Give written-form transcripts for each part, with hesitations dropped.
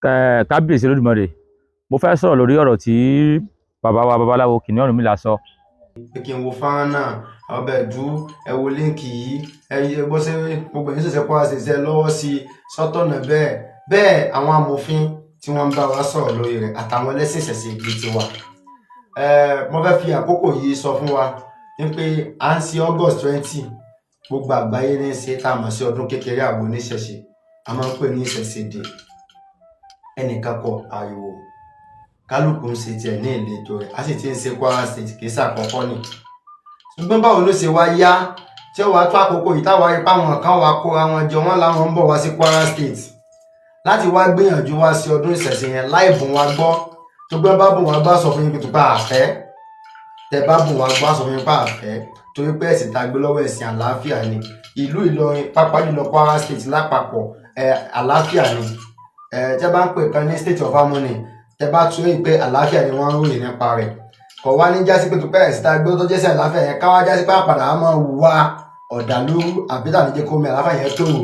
Kábíyèsí Olódùmarè, mo fẹ́ sọ̀rọ̀ lórí ọ̀rọ̀ tí bàbá wa babaláwo Kìnìún Ọ̀rúnmìlà sọ. Pé kí n wo fọ́nrán náà, ọbẹ̀ ẹ̀dú, ẹ wo link yìí, ẹ yẹ bó ṣe gbogbo ẹ̀yin ṣẹ̀ṣẹ̀ Kwara State ṣe lọ́wọ́ sí i sọ́tọ̀nà bẹ́ẹ̀ bẹ́ẹ̀. Àwọn amòfin tí wọ́n ń bá wa sọ̀rọ̀ lórí rẹ̀ àtàwọn ẹlẹ́sìn ìṣẹ̀ṣe ibi tiwa. Mo fẹ́ fi àkókò yìí sọ fún wa ní pé à ń ṣe August 20, gbogbo àgbáyé ní í ṣe tá a mọ̀ sí ọdún kékeré àwọn oníṣẹ̀ṣe, a máa ń pè ní Ìṣẹ̀ṣe Day. Ẹnìkan kọ ariwo, kálukú ń ṣe tiẹ̀ ní ìletò rẹ̀, a sì ti ń ṣe Kwara State, kì í ṣàkọ́kọ́ ni. Ṣùgbọ́n báwo ló ṣe wá yá tí ó wàá tó àkókò yìí táwa rí páwọn kan wá kóra wọn jọ, wọn láwọn ń bọ̀ wá sí Kwara State láti wá gbìyànjú wá sí ọdún ìṣẹ̀ṣe yẹn láì bùn wá gbọ́? Tó gbọ́n bá bùn wá gbọ́, sọ fún yín pé tó bá àfẹ́ tẹ bá bùn wá gbọ́, sọ fún yín pé àfẹ́, torí pé ẹ̀sìn tá a gbé lọ́wọ́, ẹ̀sìn àlàáfíà ni. Ìlú Ìlọrin, pápá jùlọ Kwara State lápapọ̀, ẹ̀ àlàáfíà ni. Ẹ̀ tẹ́ bá ń pè kan ní State of Harmony, tẹ́ bá tún rí pé àlàáfíà ni wọ́n ń ròyìn nípa rẹ̀, kò wá ní jásí pé tó pẹ́ ẹ̀sìn tá a gbé tó jẹ́sẹ̀ àlàáfíà yẹn káwá jásí pé àpàdà á máa wá ọ̀dàlúrú àbí tàbí jẹ́ kó mi àlàáfíà yẹn tòrò.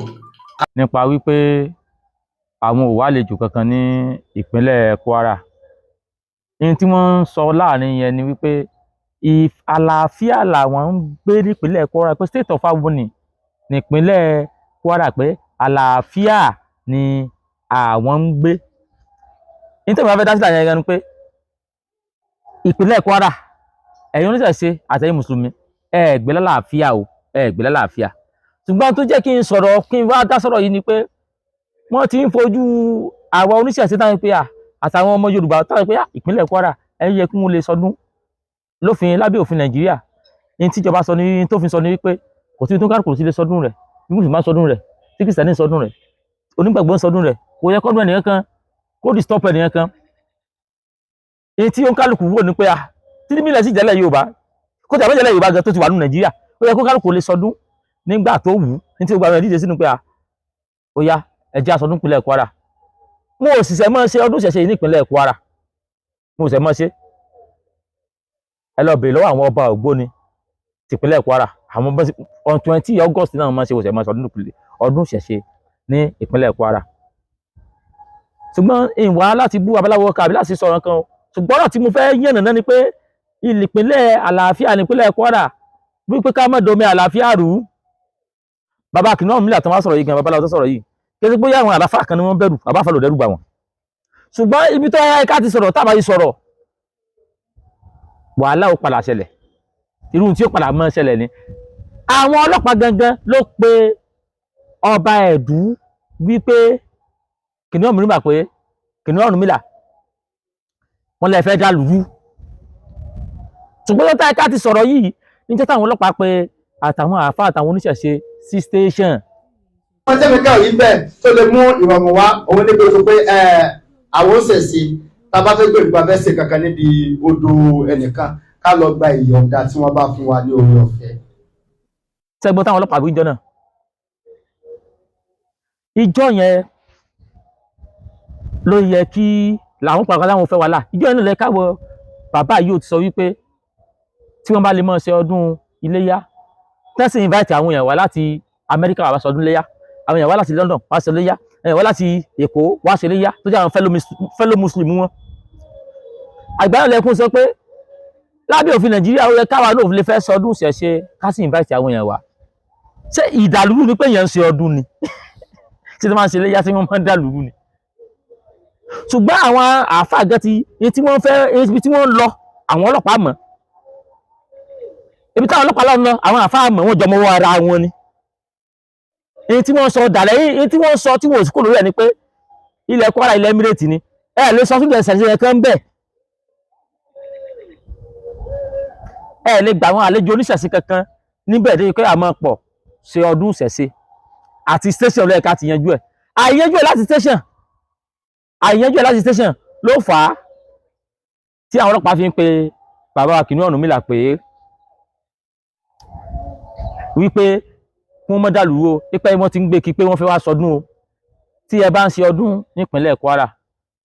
Nípa wípé àwọn ò wá àlejò kankan ní ìpínlẹ̀ Kwara. Ní tí wọ́n ń sọ láàrin yẹn ni wípé àlàáfíà làwọn ń gbé nípínlẹ̀ Kwara, pé State of Harmony nípínlẹ̀ Kwara, pé àlàáfíà ni àwọn ń gbé. Ní tí wọ́n fẹ́ dá sílẹ̀ yẹn ni pé ìpínlẹ̀ Kwara, ẹ̀yin oníṣẹ̀ṣe àtẹ̀yin mùsùlùmí, ẹ gbé lálàáfíà o, ẹ gbé lálàáfíà. Ṣùgbọ́n tó jẹ́ kí n sọ̀rọ̀, kí n wá dá sọ̀rọ̀ yìí ni pé wọ́n ti ń fojú àwa oníṣẹ̀ṣe táwọn pé à àtàwọn ọmọ Yorùbá táwọn pé à ìpínlẹ̀ Kwara, ẹ̀yin yẹ kí wọ́n lè sọdún lófin lábẹ́ òfin Nàìjíríà. Ní tíjọba sọ ní tó fi sọ ní wípé kò sí tó kálukú sí lè sọdún rẹ̀. Bí mùsùlùmí bá sọdún rẹ̀, tí kìrìsìtẹ́nì sọdún rẹ̀, onígbàgbọ́ sọdún rẹ̀, kò yẹ kọ́dún ẹnìkan kan kó disturb ẹnìkan kan. Èyí tí ó ń kálukú wò ní pé à títí mílẹ̀ sí ìjẹ́lẹ̀ Yorùbá, kó tàbí ìjẹ́lẹ̀ Yorùbá gan tó ti wà nínú Nàìjíríà, ó yẹ kó kálukú lè sọdún nígbà tó wù ú. Ní tí gbogbo àwọn ìdíje sínú pé à ó yá, ẹ jẹ́ àsọdún ìpínlẹ̀ Kwara. Mo ò sì sẹ́ mọ́ ṣe ọdún ìṣẹ̀ṣe yìí ní ìpínlẹ̀ Kwara, mo ò sẹ́ mọ́ ṣe. Ẹ lọ bèèrè lọ́wọ́ àwọn ọba Ògbóni tìpínlẹ̀ Kwara, àwọn bọ́sí on 20 August náà máa ṣe òṣèlú máa ṣe ọdún ìṣẹ̀ṣe ní ìpínlẹ̀ Kwara. Ṣùgbọ́n ìwà láti bú babaláwo kàbí láti sọ̀rọ̀ kan o, ṣùgbọ́n ọ̀rọ̀ tí mo fẹ́ yànnà náà ni pé ìpínlẹ̀ àlàáfíà nípínlẹ̀ Kwara, wípé ká má domi àlàáfíà rú. Bàbá Kìnìún Ọ̀rúnmìlà tó wá sọ̀rọ̀ yìí gan, babaláwo tó sọ̀rọ̀ yìí, kí ẹ bóyá àwọn àlàáfà kan ni wọ́n bẹ̀rù, àbáfà ló dẹ́rù bà wọ́n. Ṣùgbọ́n ibi tó yẹ ká ti sọ̀rọ̀, tábà yìí sọ̀rọ̀, wàhálà ó padà ṣẹlẹ̀. Irú tí ó padà mọ́ ṣẹlẹ̀ ni àwọn ọlọ́pàá gangan ló pe ọba Ẹ̀dú wípé Kìnìún Ọ̀rúnmìlà, pé Kìnìún Ọ̀rúnmìlà, wọ́n lè fẹ́ dá lùrú. Ṣùgbọ́n lọ́tà ká ti sọ̀rọ̀ yìí, níjẹ́ táwọn ọlọ́pàá pe àtàwọn àáfàá àtàwọn oníṣẹ̀ṣe sí station. Wọ́n tẹ́mi ká yìí bẹ́ẹ̀ tó lè mú ìrọ̀rùn wá, òun ní pé tó pé àwọn òṣèṣe tá a bá fẹ́ gbèrú bá fẹ́ ṣe kankan níbi odò ẹnìkan, ká lọ gba ìyọ̀ǹda tí wọ́n bá fún wa ní orí ọ̀fẹ́. Sẹ́gbọ́n táwọn ọlọ́pàá wí jọ náà, ìjọ yẹn ló yẹ kí làwọn pàápàá láwọn fẹ́ wàhálà. Ìjọ yẹn ló yẹ káwọ bàbá yìí ó ti sọ wípé tí wọ́n bá lè máa ṣe ọdún iléyá, tẹ́sí invite àwọn èèyàn wá láti Amẹ́ríkà wá sọdún iléyá, àwọn èèyàn wá láti London wá ṣe iléyá, èèyàn wá láti Èkó wá ṣe iléyá, tó jẹ́ àwọn fellow Muslim wọn. Àgbáyé lẹ́kún sọ pé lábẹ́ òfin Nàìjíríà, ó yẹ káwa náà lè fẹ́ sọdún ṣẹ̀ṣe, ká sì invite àwọn èèyàn wá. Ṣé ìdàlúrú ni pé èèyàn ń ṣe ọdún ni? Tí wọ́n máa ń ṣe iléyá, tí wọ́n máa ń dàlúrú ni? Ṣùgbọ́n àwọn àáfàá gan ti ibi tí wọ́n fẹ́, ibi tí wọ́n ń lọ, àwọn ọlọ́pàá mọ̀. Ibi táwọn ọlọ́pàá lọ ń lọ, àwọn àáfàá mọ̀. Wọ́n jọ mọ́wọ́ ara wọn ni. Èyí tí wọ́n sọ dàlẹ́, èyí tí wọ́n sọ tí wọ́n ò sí kò lórí ẹ̀ ni pé ilẹ̀ Kwara, ilẹ̀ Emirate ni, ẹ lè sọ fún ìṣẹ̀ṣẹ̀ yẹn kan bẹ́ẹ̀. Ẹ lè gbà àwọn àlejò oníṣẹ̀ṣe kankan níbẹ̀ dé pé àmọ́ pọ̀ ṣe ọdún ìṣẹ̀ṣe. Àti station ló yẹ ká ti yanjú ẹ̀. Àìyanjú ẹ̀ láti station, àìyanjú ẹ̀ láti station ló fà á tí àwọn ọlọ́pàá fi ń pe bàbá wa Kìnìún Ọ̀rúnmìlà pé wípé kí wọ́n mọ́ dàlúrú o, pípẹ́ wọ́n ti ń gbé kí pé wọ́n fẹ́ wá sọdún o. Tí ẹ bá ń ṣe ọdún nípínlẹ̀ Kwara,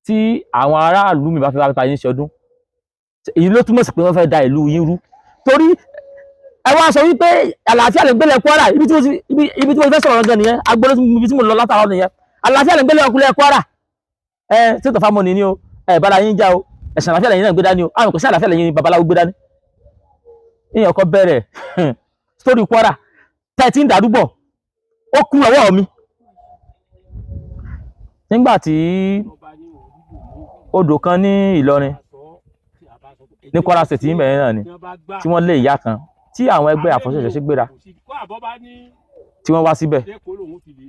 tí àwọn aráàlú mi bá fẹ́ wá bá yín ṣe ọdún, èyí ló túmọ̀ sí pé wọ́n fẹ́ da ìlú yín rú, torí ẹ wá sọ wípé àlàáfíà lè gbélé Kwara. Ibi tí mo fẹ́ sọ̀rọ̀ gan nìyẹn, agbọ́dọ̀ ibi tí mo lọ látàárọ̀ nìyẹn. Àlàáfíà lè gbélé ọkùnrin Kwara. Ẹ state of harmony ni o, ẹ bára yín já o, ẹ̀sìn àlàáfíà lẹ́yìn náà gbé dání o, àwọn kò sí àlàáfíà lẹ́yìn babaláwo gbé dání. Ìyẹn ọkọ bẹ̀rẹ̀ story Kwara tẹ́tí ń dàrúbọ̀, ó kú ọwọ́ mi. Nígbà tí odò kan ní Ìlọrin ní Kwara State yìí mẹ́rin náà ni tí wọ́n lé ìyá kan tí àwọn ẹgbẹ́ àfọ̀ṣẹ̀ṣẹ̀ gbéra tí wọ́n wá síbẹ̀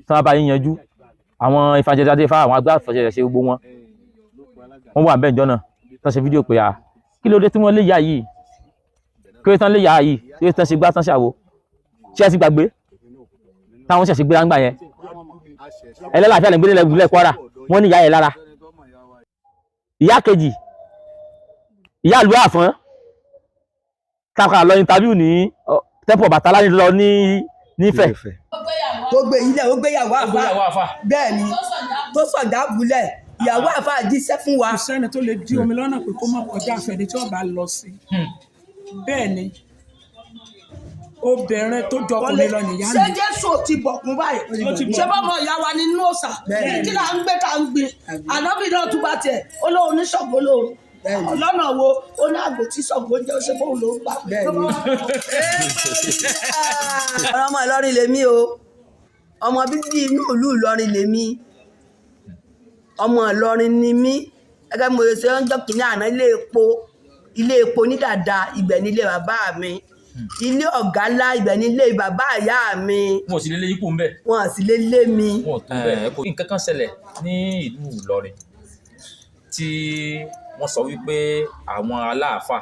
tí wọ́n bá yín yanjú àwọn ìfàjẹjáde fáwọn àwọn agbá àfọ̀ṣẹ̀ṣẹ̀ gbogbo wọn, wọ́n wà bẹ́ẹ̀ jọ́nà tán ṣe fídíò pé à kí ló dé tí wọ́n lé ìyá yìí, kí ló tán lé ìyá yìí, kí ló tán ṣe gbá tán ṣàwo, ṣé ẹ ti gbàgbé táwọn ṣẹ̀ṣẹ̀ gbéra ń gbà yẹn? Ẹlẹ́làáfíà lè gbé nílẹ̀ ìbílẹ̀ Kwara, wọ́n ní ìyá yẹn lára. Ìyá kejì, ìyá ìlú Àfọ́n, káàkiri lọ interview ní tẹ́pọ̀ Bàtálá lọ ní nífẹ̀ẹ́. Tó gbé ilé, ó gbéyàwó àfa, bẹ́ẹ̀ ni tó sọ̀dá bulẹ̀, ìyàwó àfa jíṣẹ́ fún wa. Kò sẹ́ni tó lè dí omi lọ́nà pé kó má kọjá àfẹ́ni tí wọ́n bá lọ sí. Bẹ́ẹ̀ ni obìnrin tó jọkùnrin lọ nìyá Ṣé mi. Jésù ò ti bọ̀kún báyìí? Ó ti bọ̀kún. Ṣé bọ́mọ ìyá wa nínú òòṣà kí là ń gbé tá ń gbin? Ànábì náà tún bá tiẹ̀, ó lóun ní Ṣàngó lóun lọ́nà wo, ó ní àgbò tí Ṣàngó jẹ́, ó ṣe fóun ló ń gbà. Ọmọ Ìlọrin lèmi o, ọmọ bíbí inú ìlú Ìlọrin lèmi, ọmọ Ìlọrin ni mí. Gẹ́gẹ́ bí mo ṣe ń jọ́ kínní àná, ilé epo, ilé epo ní dàda, ibẹ̀ nílé bàbá mi, ilé ọ̀gá ńlá, ibẹ̀ nílé bàbá ìyá mi. Wọn ò sì lè lé yípo ńbẹ. Wọn sì lè lé mi. Wọn ò tó bẹ́ẹ̀. Kò nǹkan kan ṣẹlẹ̀ ní ìlú Ìlọrin tí wọ́n sọ wípé àwọn aláàfáà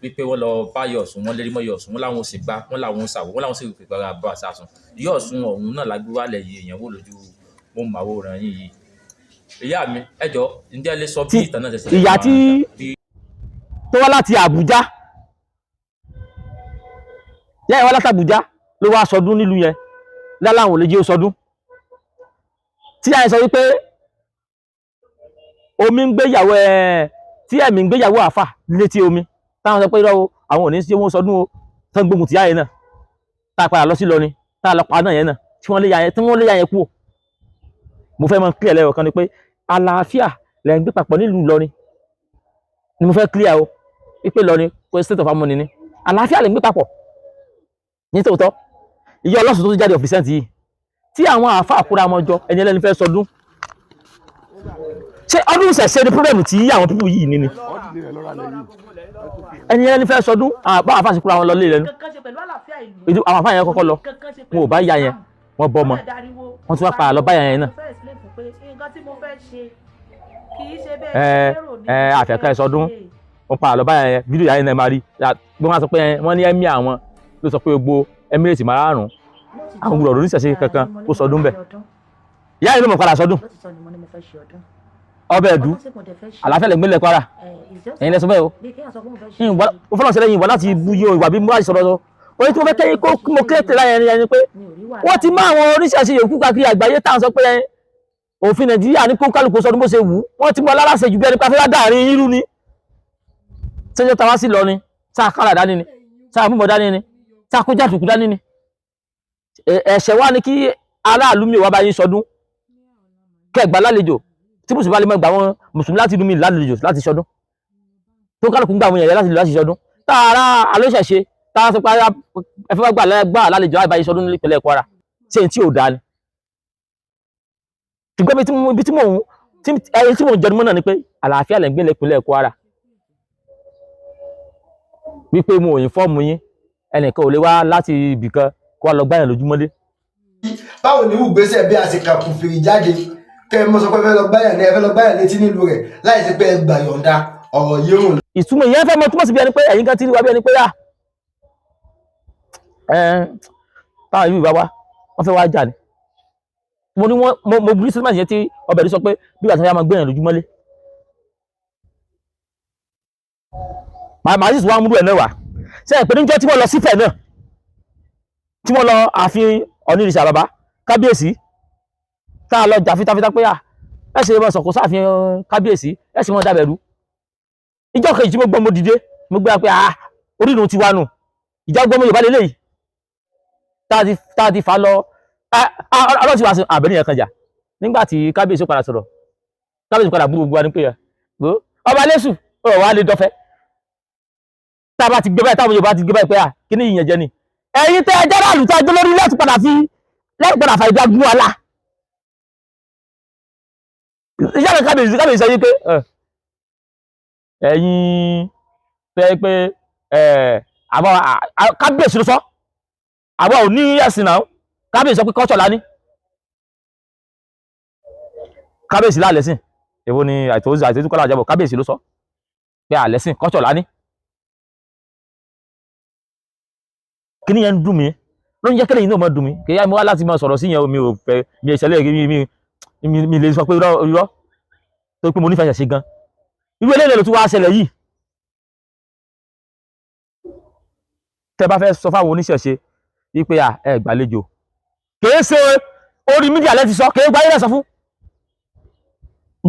wípé wọ́n lọ bá Yọ̀ọ̀sùn, wọ́n lérí mọ́ Yọ̀ọ̀sùn, wọ́n láwọn ò sì gbá, wọ́n láwọn ò sàwọ́, wọ́n láwọn sì fi gbára bá àṣàsùn. Yọ̀ọ̀sùn ọ̀hún náà la gbé wálẹ̀ yìí, èèyàn wò lójú mo màwòrán yín yìí. Ìyá mi, ẹ jọ, ǹjẹ́ ẹ lè sọ bí ìtàn náà ṣe ṣẹlẹ̀? Ìyá tí tó wá láti Àbújá, ìyá yẹn wá láti Àbújá ló wá sọdún nílùú yẹn, láláwọn ò lè jẹ́ ó sọdún. Tí ìyá yẹn sọ wípé omi ń gbéyàwó ẹ, tí ẹ̀mí ń gbéyàwó àfà létí omi, táwọn sọ pé irọ́ o, àwọn ò ní sí owó sọdún o, tán gbógun tìyá yẹn náà, tá a padà lọ sí Ìlọrin, tá a lọ pa náà yẹn náà, tí wọ́n lé ya yẹn, tí wọ́n lé ya yẹn kú o. Mo fẹ́ mọ clear lẹ́yọ̀ kan ni pé àlàáfíà lẹ́ ń gbé papọ̀ nílùú Ìlọrin ni mo fẹ́ clear o, wípé Ìlọrin kò state of harmony ni, àlàáfíà lẹ́ ń gbé papọ̀ ní tòótọ́. Ìyá ọlọ́sùn tó ti jáde ọ̀fíìsẹ́ǹtì yìí tí àwọn àáfàá kóra wọn jọ, ẹni ẹlẹ́ni fẹ́ sọdún, ṣé ọdún ìṣẹ̀ṣe ni problem tí àwọn pípù yìí ní ni? Ẹni ẹlẹ́ni fẹ́ sọdún, àbá àáfàá sì kóra wọn lọ lé lẹ́nu, àwọn àáfàá yẹn kọ́kọ́ lọ, wọn ò bá ìyá yẹn, wọ́n bọ́ ọmọ, wọ́n tún wá padà lọ bá ìyá yẹn náà. Ẹ ẹ àfẹ́kẹ́ sọdún, wọ́n padà lọ bá ìyá yẹn. Fídíò ìyá yẹn náà máa rí bí wọ́n á sọ pé wọ́n ní ẹ̀mí àwọn ló sọ pé gbogbo Emirates márààrún àwọn gbọ́dọ̀ oníṣẹ̀ṣe kankan kó sọdún bẹ̀. Ìyá yẹn ló mọ̀ padà sọdún ọbẹ̀ ẹ̀dú. Àlàáfíà lè gbélé Kwara, ẹ̀yin lẹ́sọ bẹ́ẹ̀ o. Ó fọlọ́n sílẹ̀ yìí wà láti bu iye ìwà bí mo láti sọ̀rọ̀ sọ orí tí mo fẹ́ kẹ́yìn kó mo kílẹ̀ láyé ẹni ẹni pé wọ́n ti má àwọn oníṣẹ̀ṣe yòókù káàkiri àgbáyé táwọn sọ pé òfin Nàìjíríà ní kó kálukú sọdún bó ṣe wù ú, wọ́n ti mọ aláṣẹ jù bí ẹni pé afẹ́fẹ́ dáàrin irú ni. Ṣẹ́jọ́ ta wá sí lọ ni sáà kálà dání ni, sáà múbọ̀ dání ni, sáà kó jàdùkú dání ni. Ẹ̀ṣẹ̀ wá ní kí aráàlú mi ò wá bá yín sọdún kẹgbà lálejò, tí mùsùlùmí bá lè mọ gbà wọn mùsùlùmí láti inú mi lálejò láti sọdún, tó kálukú ń gbà àwọn èèyàn láti lò láti sọdún, tààrà alóṣẹ̀ṣe tààrà sọ pé ẹ fẹ́ gbà lálejò láti bá yín sọdún nípínlẹ̀ Kwara, ṣé n tí ò dáa ni? Ṣùgbọ́n ibi tí mò ń ẹni tí mò ń jẹnu mọ́ náà ni pé àlàáfíà lẹ̀ ń gbé nípínlẹ̀ Kwara, wípé mo ò yín fọ́ọ̀mù yín, ẹnìkan ò lè wá láti ibìkan kó wá lọ gbáyàn lójúmọ́lé. Báwo ni irú ìgbésẹ̀ bí a ṣe kà kù fèrè jáde kẹ́ ẹ mọ́ sọ pé ẹ fẹ́ lọ gbáyàn ní ẹ fẹ́ lọ gbáyàn létí nílùú rẹ̀ láì sí pé ẹ gbà yọ̀ǹda? Ọ̀rọ̀ yìí rùn. Ìtumọ̀ ìyẹn fẹ́ mọ túmọ̀ sí bí ẹni pé ẹ̀yin kan ti rí wa bí ẹni pé yà táwọn ìlú ìbá wa wọ́n fẹ́ wá jà ni. Mo ní wọ́n mo bí statement yẹn tí ọbẹ̀ rí sọ pé bí wàá sọ máa gbẹ̀yàn lójúmọ́lé. Màá sì wá múlò ẹ̀ náà wá ṣe é pé níjọ́ tí wọ́n lọ sífẹ̀ náà, tí wọ́n lọ ààfin Ọ̀nìrìṣà bàbá kábíyèsí, tá a lọ jà fitafita pé à ẹ ṣe mọ sọ̀kò sáàfin kábíyèsí, ẹ sì mọ dábẹ̀rú. Ìjọ kejì tí mo gbọ́, mo dìde, mo gbé pé ah orírun ti wá nù, ìjà gbọ́mọ Yorùbá lélẹ́yìí tá a ti fà lọ ọlọ́run ti wá sí àbẹ̀ní yẹn kan jà. Nígbà tí kábíyèsí padà sọ̀rọ̀, Kábíyèsí padà bú gbogbo wa ní pé ẹ gbó ọba lẹ́sù ọ̀rọ̀ wa lè dọ́fẹ́. Tá a bá ti gbé báyìí, táwọn Yorùbá ti gbé báyìí pé à kí ni ìyẹn jẹ ni. Ẹ̀yin tẹ́ ẹ jẹ́ láàlú tá a gbé lórí láti padà fi láti padà fà ìdá gún wa lá. Ìyá mi kábíyèsí sọ yìí pé ẹ̀yin tẹ́ pé àwọn kábíyèsí ló sọ àwọn ò ní ẹ̀sìn náà. Kábíyèsí sọ pé kọ́ṣọ̀ lá ní kábíyèsí láàlẹ́sìn. Èwo ni àìtòsí àìtòsí kọ́lá àjẹbọ̀? Kábíyèsí ló sọ pé àlẹ́sìn kọ́ṣọ̀ lá ní. Kí ni yẹn ń dùn mí ló ń jẹ́ kí lẹ́yìn náà máa dùn mí kì í yá mi wá láti máa sọ̀rọ̀ sí yẹn. Mi ò fẹ́ mi ìṣẹ̀lẹ̀ mi lè sọ pé irọ́ irọ́ tó pé mo nífẹ̀ẹ́ ṣe gan. Irú eléyìí ló tún wá ṣẹlẹ̀ yìí. Tẹ́ bá fẹ́ sọ fáwọn oníṣẹ̀ṣe wípé à ẹ gbàlejò, kìí ṣe orí mídíà lẹ́ ti sọ, kìí gbáyé lẹ́ sọ fún.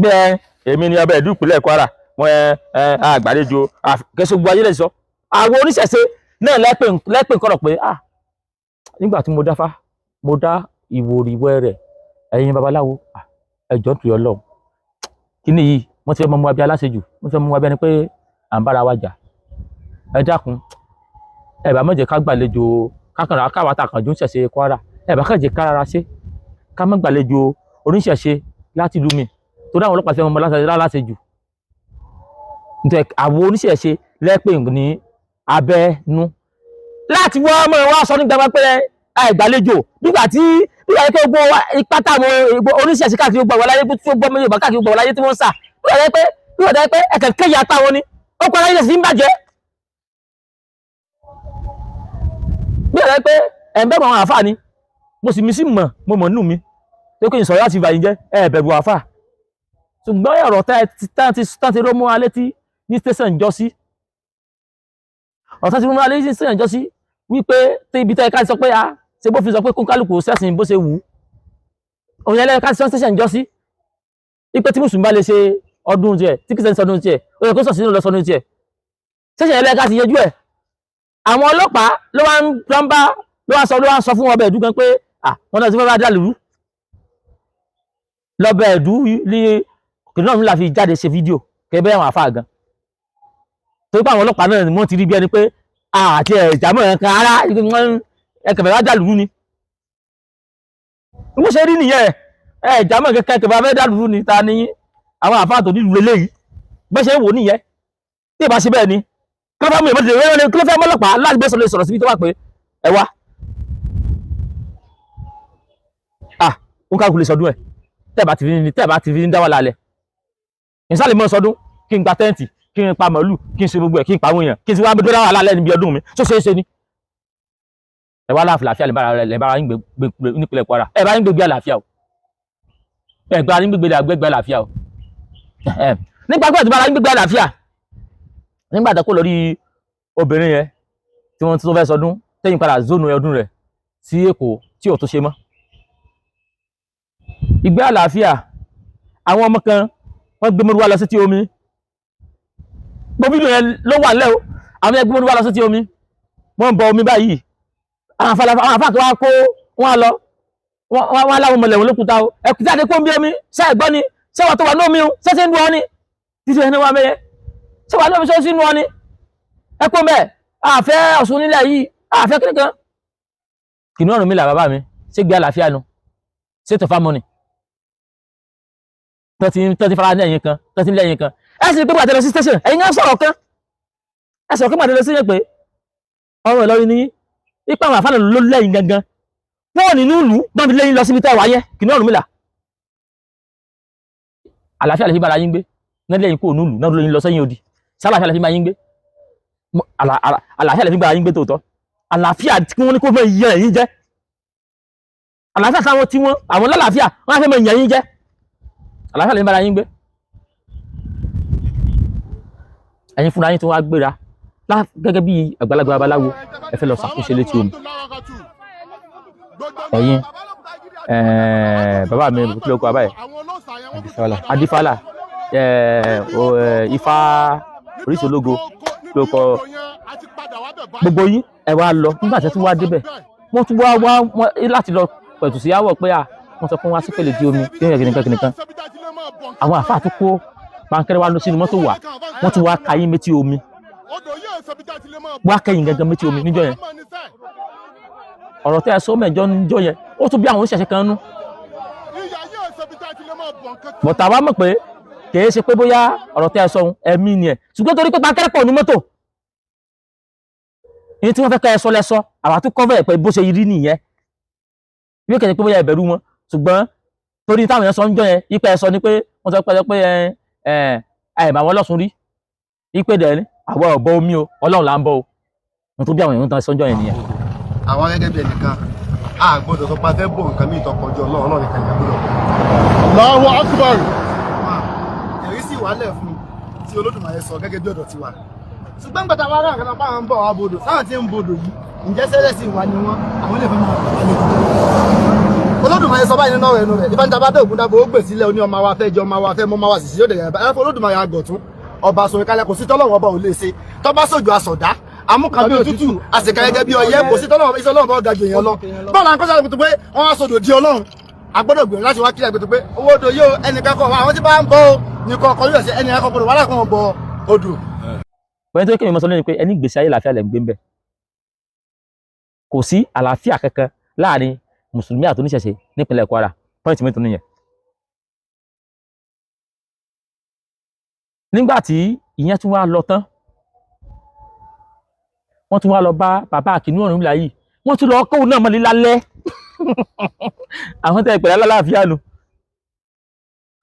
Bẹ́ẹ̀ èmi ni ọba ìlú ìpínlẹ̀ Kwara wọn ẹ ẹ àgbàlejò, kìí ṣe gbogbo ayé lẹ́ ti sọ. Àwọn oníṣẹ̀ṣe náà lẹ́pẹ̀ kọ̀rọ̀ pé à nígbà tí mo dáfá mo dá ìwòrìwẹ́ rẹ̀, ẹ̀yin babaláwo ẹ jọ̀ọ́ nítorí Ọlọ́run, kíní yìí wọ́n ti fẹ́ mọ mú abẹ́ aláṣejù, wọ́n ti fẹ́ mú abẹ́ ni pé à ń bára wa jà. Ẹ dákun, ẹ bá má jẹ́ ká gbàlejò kákànrà káwa ta kànjú ń ṣẹ̀ṣe Kwara, ẹ bá kàn jẹ́ ká rárá ṣe ká má gbàlejò oníṣẹ̀ṣe láti ìlú mi tó dáhùn ọlọ́pàá fẹ́ mọ láṣejù. Nítorí àwọn oníṣẹ̀ṣe lẹ́pẹ̀ ní abẹ́nú láti wọ́n mọ̀ wá sọ ní gbangba pé àìgbàlejò nígbà tí nígbà tí gbogbo ipá táwọn oníṣẹ̀ṣe káàkiri gbogbo àwọn aláyé tí ó gbọ́ Yorùbá káàkiri gbogbo àwọn aláyé tí wọ́n ń sà nígbà tí pé ẹ̀kẹ́ kéyà táwọn ni ó kọ́ aláyé sí ń bàjẹ́. Nígbà tí pé ẹ̀ ń bẹ̀rù àwọn àáfàá ni mo sì mi sì mọ̀ mo mọ̀ nínú mi tó kí n sọ̀rọ̀ láti bàyìn jẹ́ ẹ bẹ̀rù àáfàá. Ṣùgbọ́n ọ̀rọ̀ tá ti ró mọ́ alẹ́ tí ní tẹ̀sán jọ sí, ọ̀rọ̀ tá ti ró mọ́ alẹ́ tí ní tẹ̀sán jọ sí wípé tí ibi tẹ́ ẹ ká sọ pé a ṣe bófin sọ pé kó kálukú sẹ́sìn bó ṣe wù ú, òun yẹn lẹ́yìn ká sọ tẹ̀sán jọ sí wípé tí mùsùlùmí bá lè ṣe ọdún tiẹ̀, tí kìsẹ́ ń sọdún tiẹ̀, ó yẹ kó sọ̀sìn lọ sọdún tiẹ̀, tẹ̀sán yẹn lẹ́yìn ká ti yanjú ẹ̀. Àwọn ọlọ́pàá ló wá ń bá ló wá ń sọ fún ọbẹ̀ ẹ̀dú gan pé à wọn náà ti fẹ́ bá dà lùrú lọ́bẹ̀ ẹ̀dú ní kìnìún náà la fi jáde ṣe fídíò kẹbẹ́ àwọn àfáà gan, torí pé àwọn ọlọ́pàá náà wọ́n ti rí bí ẹni pé àti ẹ̀jàmọ̀ ẹ̀kan ara ẹ̀kẹ̀fẹ̀ wá dà lùrú ni. Bó ṣe rí nìyẹn, ẹ̀jàmọ̀ kẹ̀kẹ́ ẹ̀kẹ̀fẹ̀ wá dà lùrú ni. Ta ni àwọn àfáà tó nílùú eléyìí bó ṣe ń wò nìyẹn. Tí ìbá ṣe bẹ́ẹ̀ ni kí ló fẹ́ mú ìmọ̀tò ìrẹ́lẹ́, kí ló fẹ́ mọ́lọ́pàá láti bẹ́ẹ̀ sọ̀rọ̀ síbi tó wà pé ẹ wá ah ó kálukú lè sọdún ẹ̀ tẹ́ẹ̀ bá ti fi ní dá wà lálẹ́ ìsàlẹ̀ mọ́ sọdún, kí n gba tẹ́ǹtì, kí n pa màálù, kí n ṣe gbogbo ẹ̀, kí n pa àwọn èèyàn, kí n ti wá dá wà lálẹ́ níbi ọdún mi tó ṣeé ṣe ni. Ẹ wá láàfin lè bára yín gbé nípìnlẹ̀ Kwara, ẹ bá yín gbégbé àlàáfíà o, ẹ bá yín gbégbé àlàáfíà o. Nígbà tó bára yín gbégbé àlàáfíà, nígbà tó kó lórí obìnrin yẹn tí wọ́n tún fẹ́ sọdún tẹ́yìn padà zónù ọdún rẹ̀ sí Èkó tí ò tó ṣe mọ́. Ìgbé àlàáfíà àwọn ọmọ kan wọ́n gbé mọ́rúwá lọ sí ti omi, gbogbo fídíò yẹn ló wà nílẹ̀ o. Àwọn yẹn gbé mọ́rúwá lọ sí ti omi, wọ́n ń bọ omi báyìí, àwọn àfáà tó wá kó wọn lọ wọn láwọn mọ̀lẹ̀ wọn lókùúta o, ẹkùn jáde kó ń bí omi ṣe ẹ̀gbọ́n ni ṣé wà tó wà ní omi o ṣé ṣe ń dùn ọ ni títí ẹni wà mẹ́yẹ ṣé wà ní omi ṣé ó sì ń dùn ọ ni ẹ kó mẹ́ àfẹ́ Ọ̀ṣun nílẹ̀ yìí àfẹ́ kíníkan. Kìnìún ọ̀run mi là bàbá mi ṣé gbé àlàáfíà nu ṣé tọ̀fà mọ́ni tọ́tí fara ní ẹ̀yìn kan tọ́tí ní ẹ̀yìn kan ẹ sì pé pàtẹ́ lọ sí station ẹ̀yin náà sọ̀rọ̀ kan ẹ sọ̀rọ̀ kan pàtẹ́ lọ sí yẹn pé ọ̀rọ̀ Ìlọrin ní ipa àwọn àfáàná ló lẹ́yìn gangan wọ́n nínú ìlú náà fi lẹ́yìn lọ síbi tẹ́ wáyé. Kìnìún ọ̀run mi là àlàáfíà lè fi bára yín gbé náà lẹ́yìn kúrò nílùú náà lóyún lọ sẹ́yìn odi sálàáfíà lè fi bára yín gbé, àlàáfíà lè fi bára yín gbé tòótọ́, àlàáfíà tí wọ́n ní kó fẹ́ yẹ ẹ̀yin jẹ́, àlàáfíà táwọn tí wọ́n àwọn lálàáfíà wọ́n á fẹ́ mọ ìyẹn yín jẹ́, àlàáfíà lè fi bára yín gbé. Ẹ̀yin fúnra yín tó wá gbéra gẹ́gẹ́ bí àgbàlagbà babaláwo ẹ fẹ́ lọ ṣàkóso létí omi. Ẹ̀yin bàbá mi kí ló kọ bàbá yẹn, Adífálà, Ifá Orísun Ológo ló kọ gbogbo yín. Ẹ wá lọ nígbà tí ẹ tún wá débẹ̀ wọ́n tún wá wá láti lọ pẹ̀tù sí àwọ̀ pé à wọ́n sọ pé wọ́n á sí pèlè di omi kí nìkan kìnìkan. Àwọn àfáà tó kó pankẹ́rẹ́ wa lọ sínú mọ́tò wá, wọ́n tún wá ka yín méjì omi, wá kẹ́yìn gangan méjì omi níjọ́ yẹn. Ọ̀rọ̀ tẹ́ ẹ sọ mẹ́jọ níjọ́ yẹn, ó tún bí àwọn oníṣẹ̀ṣe kan nú. Bọ̀tà wa mọ̀ pé kìí ṣe pé bóyá ọ̀rọ̀ tẹ́ ẹ sọ ohun ẹ̀mí ni ẹ̀, ṣùgbọ́n torí pé pankẹ́rẹ́ pọ̀ ní mọ́tò ní tí wọ́n fẹ́ kẹ́ ẹ sọ lẹ́sọ, àwa tún kọ́ bẹ́ẹ̀ pé bó ṣe rí nìyẹn. Bí kìí ṣe pé bóyá ìbẹ̀rù wọn, ṣùgbọ́n torí táwọn èèyàn sọ ń jọ yẹn, ipa ẹ sọ ni pé wọ́n sọ pé ẹ ẹ ẹ mà wọ́n lọ́sùn rí ipe dẹ̀ ni àwa ò bọ omi o, Ọlọ́run là ń bọ o. Ohun tó bí àwọn èèyàn tán sọ ń jọ yẹn nìyẹn. Àwa gẹ́gẹ́ bí ẹnìkan, a gbọ́dọ̀ sọ pé a fẹ́ bọ̀ nǹkan míì tó kọjú Ọlọ́run. Ọlọ́run nìkan ìyá gbọ́dọ̀. Allahu Akbar. Ẹ̀rí sì wálẹ̀ fún un tí Olódùmarè sọ gẹ́gẹ́ bí ọ̀dọ̀ tiwa, ṣùgbọ́n gbàtà wa rà kan báwọn ń bọ̀ wá bodò, sáwọn tí ń bodò yìí, ǹjẹ́ sẹ́lẹ̀ sì wà ní wọn, àwọn lè fẹ́ máa bọ̀ wá lóko. Olódùmarè sọ báyìí nínú ọ̀rọ̀ ẹnu rẹ̀, ìbá níta bá dé ògùn dábò ó gbè sílẹ̀, ó ní ọmọ wa fẹ́ jẹ, ọmọ wa fẹ́ mọ́, ọmọ wa sì sí yóò dẹ̀yẹ̀ ẹ̀ fún Olódùmarè àgọ̀tún ọba sọ̀rọ̀ kalẹ̀. Kò sí tọ́lọ́wọ́ ọba ò lè ṣe, tọ́ba sòjò àsọ̀dá amúkan bí òtútù àsìkà gẹ́gẹ́ bí ọyẹ́, kò sí tọ́lọ́wọ́ iṣẹ́ Ọlọ́run bá ga jù èèyàn lọ. Báwo la ń kọ́sà lóko pé wọ́n á sọdọ̀ di Ọlọ́run? A gbọ́dọ̀ gbìyànjú láti wá kílẹ̀ gbẹ̀tọ̀ pé owó odò yóò ẹnìkan kọ̀ wá, àwọn tí bá ń bọ̀ ó nìkan ọkọ̀ yóò ṣe ẹnìkan kọ̀ gbọ́dọ̀ wà lákàn bọ̀ odò. Bẹ́ẹ̀ tó kéwìn mọ́ sọ lónìí pé ẹni gbèsè ayé làáfíà lẹ̀ ń gbé ń bẹ̀. Kò sí àlàáfíà kankan láàrin mùsùlùmí àti oníṣẹ̀ṣe nípínlẹ̀ Kwara. Pọ́ìntì mi tún nìyẹn. Nígbà tí ìyẹn tún wá lọ tán, wọ́n tún wá lọ bá bàbá Àkínú Ọ̀rúnmìlà yìí, wọ́n tún lọ kóun náà mọ́lé lálẹ́. Àwọn tẹ́ ìpẹ̀lẹ́ alálàáfíà nu,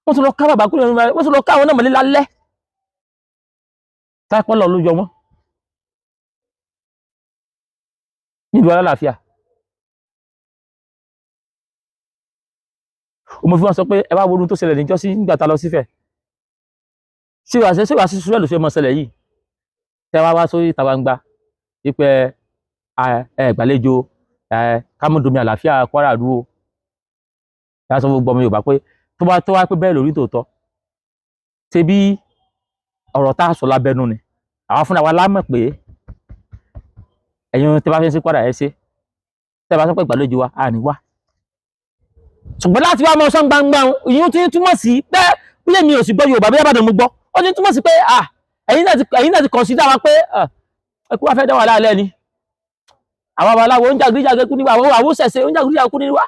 wọ́n tún lọ ká bàbá Àkínú Ọ̀rúnmìlà, wọ́n tún lọ ká àwọn náà mọ́lé lálẹ́. Táìpọ́ lọ ló yọ wọ́n nílùú alálàáfíà. Mo fi wọn sọ pé ẹ wá wo ohun tó ṣẹlẹ̀ níjọ́sí nígbà tá a lọ sífẹ̀. Ṣé wàá ṣe wàá ṣíṣú ẹ̀ ló ṣe mọ́ ṣẹlẹ̀ yìí, tẹ́ wá wá sórí ìta gbangba wípé ẹ gbàlejò ẹ kámúdomi àlàáfíà Kwara dúró. Ẹ wá sọ fún gbogbo ọmọ Yorùbá pé tó bá tó wá pé bẹ́ẹ̀ lórí tòótọ́, ṣe bí ọ̀rọ̀ tá a sọ lábẹ́nu ni àwa fúnra wa lámọ̀ pé ẹ̀yin tẹ́ bá fẹ́ sí Kwara ẹ ṣe, tẹ́ bá sọ pé ìgbàlejò wa à ní wá. Ṣùgbọ́n láti wá mọ sọ́n gbangba, ìyún tí ń túmọ̀ sí pé bí èmi ò sì gbọ́ Yorùbá bí Ìbàdàn mo gbọ́, ó ti ń túmọ̀ sí pé ẹ̀yin náà ti consider wa pé ẹ kú wá fẹ́ dá wà láàlẹ́ ni. Àwọn babaláwo ń jàgídíjàgé kú níwá, àwọn àwòsẹ̀sẹ̀ ń jàgídíjàgé kú níwá.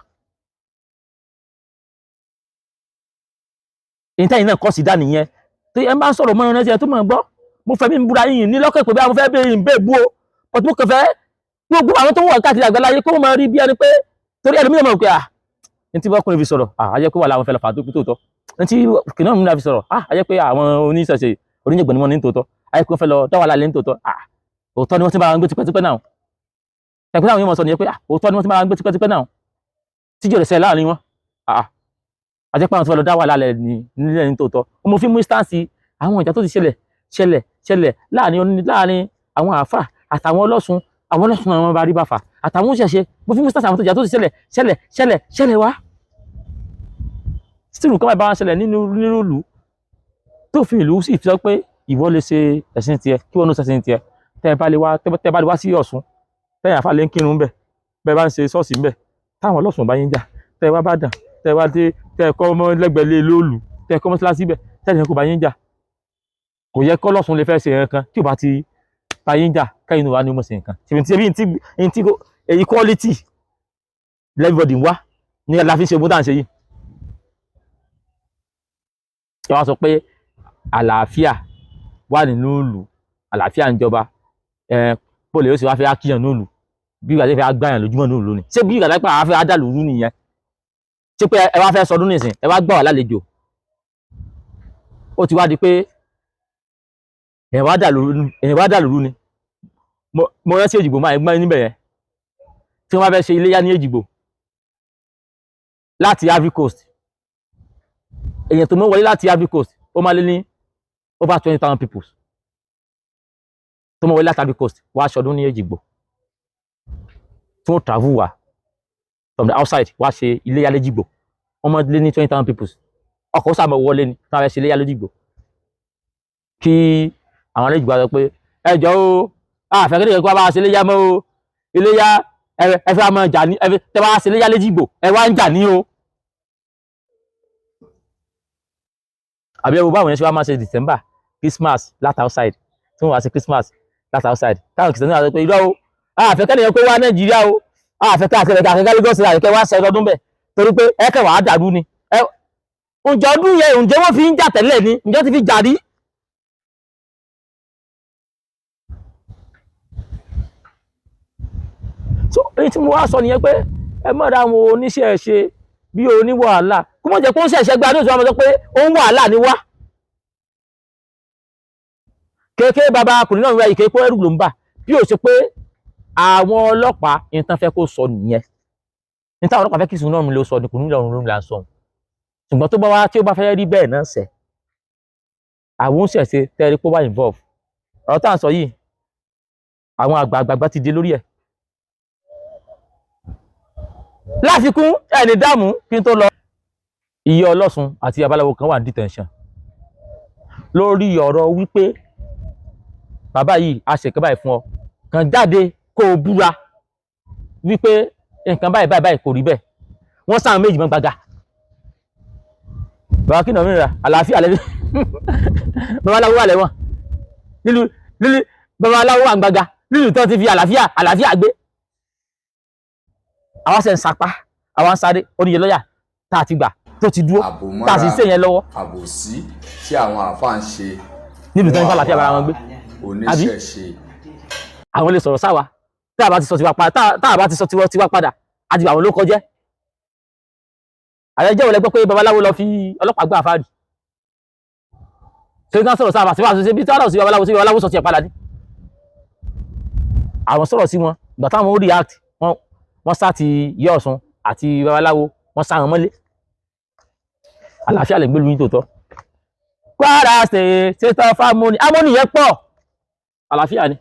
Ìtẹ́yìn náà consider nìyẹn tó ẹ máa ń sọ̀rọ̀ mọ́ ẹran ẹ tó mọ̀ ń gbọ́. Mo fẹ́ mi ń búra yìnyín ní lọ́kàn pé bí àwọn fẹ́ bẹ́ẹ̀ yìí bẹ́ẹ̀ bú o, but mo kàn fẹ́ gbogbo àwọn tó wọ̀ káàkiri àgbáláyé kó máa rí bí ẹni pé torí ẹlòmíràn mọ̀ pé à ní tí bọ́kùnrin fi sọ̀rọ̀, à á jẹ́ pé wà láwọn fẹ́ lọ fà á tó tòótọ́. Ní tí kìnìún mi náà fi sọ̀rọ̀, à á jẹ́ pé àwọn oníṣẹ̀ṣe oníjẹ̀gbọ̀n ni wọ́n ní tòótọ́, á jẹ́ pé wọ́n fẹ́ lọ dá wàhálà lé ní tòótọ́. À òótọ́ ni wọ́n ti bá wọn gbé tipẹ́tipẹ́ náà. Ẹ̀kú táwọn yóò mọ̀ sọ nìyẹn pé à òótọ́ ni wọ́n ti bá wọn gbé tipẹ́tipẹ́ náà, tíjọ́ rẹ̀ ṣẹlẹ̀ láàrin wọn. À á jẹ́ pé àwọn tó fẹ́ lọ dá wàhálà lẹ̀ ní nílẹ̀ ní tòótọ́. Mo fi mú instance àwọn ìjà tó ti ṣẹlẹ̀ ṣẹlẹ̀ ṣẹlẹ̀ láàrin àwọn àáfà àtàwọn ọlọ́sùn, àwọn ọlọ́sùn àwọn bá rí bàfà àtàwọn òṣìṣẹ́. Mo fi mú instance àwọn ìjà tó ti ṣẹlẹ̀ ṣẹlẹ̀ ṣẹlẹ̀ ṣẹlẹ̀ wá. Steve kan bá ṣẹlẹ̀ nínú ìlú tó fi ìlú sì fi sọ pé ìwọ lè ṣe ẹ̀sìn tiẹ̀ kí wọ́n ní ṣẹ̀sìn tiẹ̀, tẹ́ ẹ bá lè wá, tẹ́ ẹ bá lè wá sí Ọ̀ṣun, tẹ́yìn àfa lè ń kírun ńbẹ̀, bẹ́ẹ̀ bá ń ṣe ṣọ́ọ̀ṣì ńbẹ̀, táwọn ọlọ́sùn bá yín jà, tẹ́ ẹ wá bá dàn, tẹ́ ẹ wá dé, tẹ́ ẹ kọ́ ọmọ lẹ́gbẹ̀ẹ́ lé lóòlù, tẹ́ ẹ kọ́ mọ́ṣáláṣí bẹ̀, tẹ́yìn kò bá yín jà. Kò yẹ kọ́ lọ́sùn lè fẹ́ ṣe nǹkan tí ò bá ti bá yín jà, kẹ́yìn wá ní mọ̀ ṣe nǹkan. Ṣèbí tí tí equality everybody ń wá ní la fi ń ṣe ogun tá à ń ṣe yìí. Ẹ wá sọ pé àlàáfíà wà nínú ìlú, àlàáfíà ń jọba, ẹ bóòlù yóò sì wá fẹ́ á kíyàn nínú ìlú bí ìgbà tí fẹ́ á gbàyàn lójúmọ́ nínú ìlú ni. Ṣé bí ìgbà tí fẹ́ á dà lóru nìyẹn? Ṣé pé ẹ wá fẹ́ sọdún nìsín, ẹ wá gbà wá lálejò, ó ti wá di pé ẹ wá dà lóru ni. Mo rántí Èjìgbò máa ń gbọ́n níbẹ̀ yẹn tí wọ́n bá fẹ́ ṣe iléyá ní Èjìgbò láti Ivory Coast, èèyàn tó mọ́ wọlé láti Ivory Coast ó máa lé ní over 20,000 people tó mọ́ wọlé láti Ivory Coast wá aṣọdún ní Èjìgbò, tí wọ́n travel wá from the outside wá ṣe iléyá l'Éjìgbò, wọ́n máa lé ní 20,000 people. Ọkọ̀ ó sàmọ̀ wọlé ni tí wọ́n fẹ́ ṣe iléyá l'Éjìgbò. Kí àwọn Èjìgbò sọ pé ẹ jọ̀ọ́ o, àfẹ́ kékeré kó wá bá ṣe iléyá mọ́ o, iléyá ẹ fẹ́ máa jà ní, ẹ fẹ́ bá ṣe iléyá l'Éjìgbò ẹ wá ń jà ní o. Àbí ẹ wo báwọn yẹn ṣe wá máa ṣe December Christmas láti outside, tí wọ́n wá ṣe Christmas láti outside, táwọn kìsìtẹ́nì náà sọ pé irọ́ o, àfẹ́ kẹ́lẹ́ yẹn pé wá Nàìjíríà o, àfẹ́ kẹ́ àfẹ́ kẹ́ àfẹ́ Lagos àfẹ́ wá ṣe ọdún bẹ̀, torí pé ẹ kẹ́ wàá dàrú ni. Ǹjẹ́ ọdún yẹn, ǹjẹ́ wọ́n fi ń jà tẹ́lẹ̀ ni? Ǹjẹ́ ti fi jà rí? So èyí tí mo wá sọ nìyẹn pé ẹ mọ̀ra àwọn oníṣẹ́ ṣe bí oníwàhálà, kó mọ̀ jẹ́ pé ó ń ṣẹ̀ṣẹ̀ gba ní oṣù àwọn sọ pé ó ń wàhálà ni wá. Kéèké bàbá akùnrin náà ń ra ìké pé ẹrù ló ń bà, bí ó ṣe pé àwọn ọlọ́pàá nǹkan fẹ́ kó sọ nìyẹn. Ní táwọn ọlọ́pàá fẹ́ kí ìsúná mi ló sọ ní kò ní ìlọrun ló ń là ń sọ. Ṣùgbọ́n tó bá wá tí ó bá fẹ́ rí bẹ́ẹ̀ náà sẹ̀, àwọn oníṣẹ̀ṣe tẹ́rí pé ó wà involve. Ọ̀rọ̀ tá à ń sọ yìí, àwọn àgbààgbà ti dé lórí ẹ̀. Láfikún ẹni dààmú kí n tó lọ. Iye Ọlọ́sùn àti babaláwo kan wà ní detention lórí ọ̀rọ̀ wípé bàbá yìí a ṣèkan báyìí fún ọ, kàn jáde kó o búra wípé nǹkan báyìí báyìí báyìí kò rí bẹ́ẹ̀. Wọ́n sáwọn méjì mọ́ gbàgà. Bàbá kí nàmínira àlàáfíà lẹ́bí, babaláwo wà lẹ́wọ̀n nílùú nílùú, babaláwo wà gbàgà nílùú tó ti fi àlàáfíà àlàáfíà gbé. Àwa ṣe ń sapá, àwa ń sáré, oníyẹ lọ́yà tá a ti gbà tó ti dúró, tá a sì ń ṣe yẹn lọ́wọ́. Àbòsí tí àwọn àáfàá ń ṣe nílùú tó ń fa àlàáfíà bára wọn gbé. Oníṣẹ̀ṣe. Àwọn lè sọ̀rọ̀ sáwa tá a bá ti sọ tiwa padà, tá a bá ti sọ tiwa tiwa padà àti àwọn ló kọjẹ́. Ààrẹ jẹ́ òun lẹ́gbọ́ pé babaláwo lọ fi ọlọ́pàá gbà àfáàrí ṣé ká sọ̀rọ̀ sáwa síwájú ṣe bí tí wọ́n sí babaláwo sí babaláwo sọ tiẹ̀ padà ní. Àwọn sọ̀rọ̀ sí wọn ìgbà táwọn ó react, wọ́n sá ti yẹ Ọ̀ṣun àti babaláwo, wọ́n sá wọn mọ́lé. Àlàáfíà lè gbé lu yín tòótọ́. Kwara State state of harmony, harmony yẹn pọ̀, àlàáfíà ni.